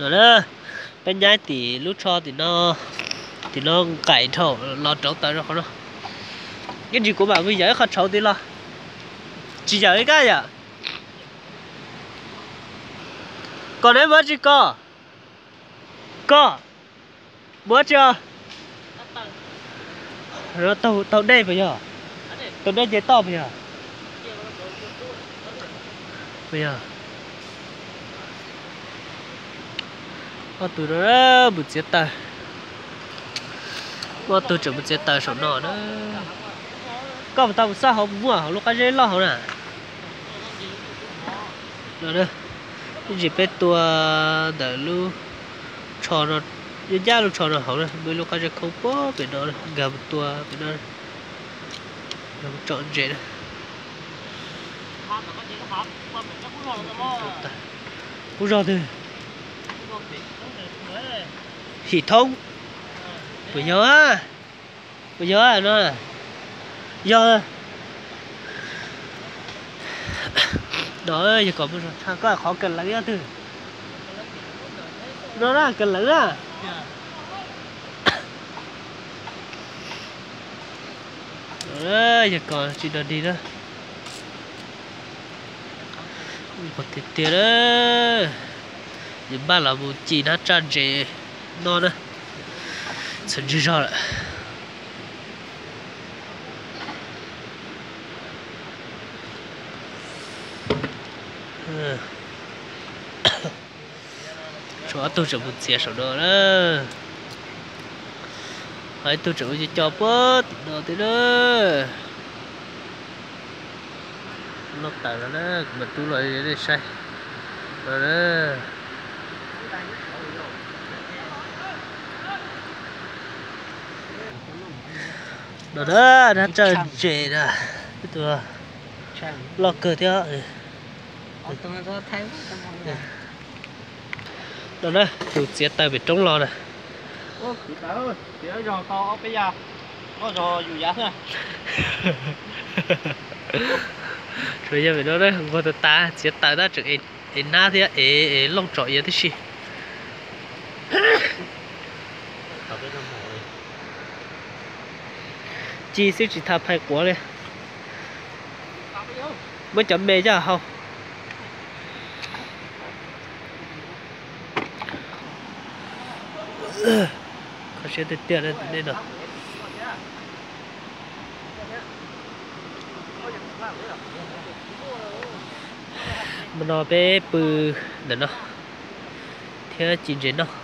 No, peb nyaib tim lub tsho tim no, tim no nqaim dhau los rauv taws rau qhov no. Ib ntsis kuv mam mus yawm ib qho tshauv tid los. Tsis yawm ib kab yam. Koj neb muab tsi koj? Koj muab tsi os? Taug dej puas yog? Taug dej ces toj puas yog? Puas yog? Ob tug no mus txiav taws. Ob tug tseem mus txiav taws saum no na. Koj puas tau mus xauj hauv, muaj hauv lub qab zeb loj hauv na. Ib ntsis peb tua ntawm lub tsho no, ncaj lub tsho no hauv na, muaj ib lub qab zeb khoob puag pem no, nkag mus tua pem no, nkag mus tsom ntses na. Qub zog twg? Him thoob. Puas yog? Puas yog no? Yog. No yog kom mus zog tshaj koj qhov kawg lawv yog twg? No na, kawg lawv na. Yog kom tsis dog dig na. Tiag tiag, yus npaj los mus ci hnab tsaj ntses no na, txhua ntswg zog lawm. Tshuav ob tug tseem mus txiav saum no na. Ho ib tug tseem ua co co puag tim no thiab na. Loj tawm no na, kuv mam rub los nej saib no na. No na, hnab tsaj ntses na, ib tug loj kawg thiab. No na, tus txiav taws pem roob los na. Tsuas yog pem no na, nquag tas tas, txiav taws tab tseem ev hnab thiab ev looj tsom iav tib si. Ci xwb tsis tas phais quav li. Muab cov me coj hau. Kho siab tiag tiag li tus dej no. Hmo no peb pw ntawm no thiab ci ntses noj.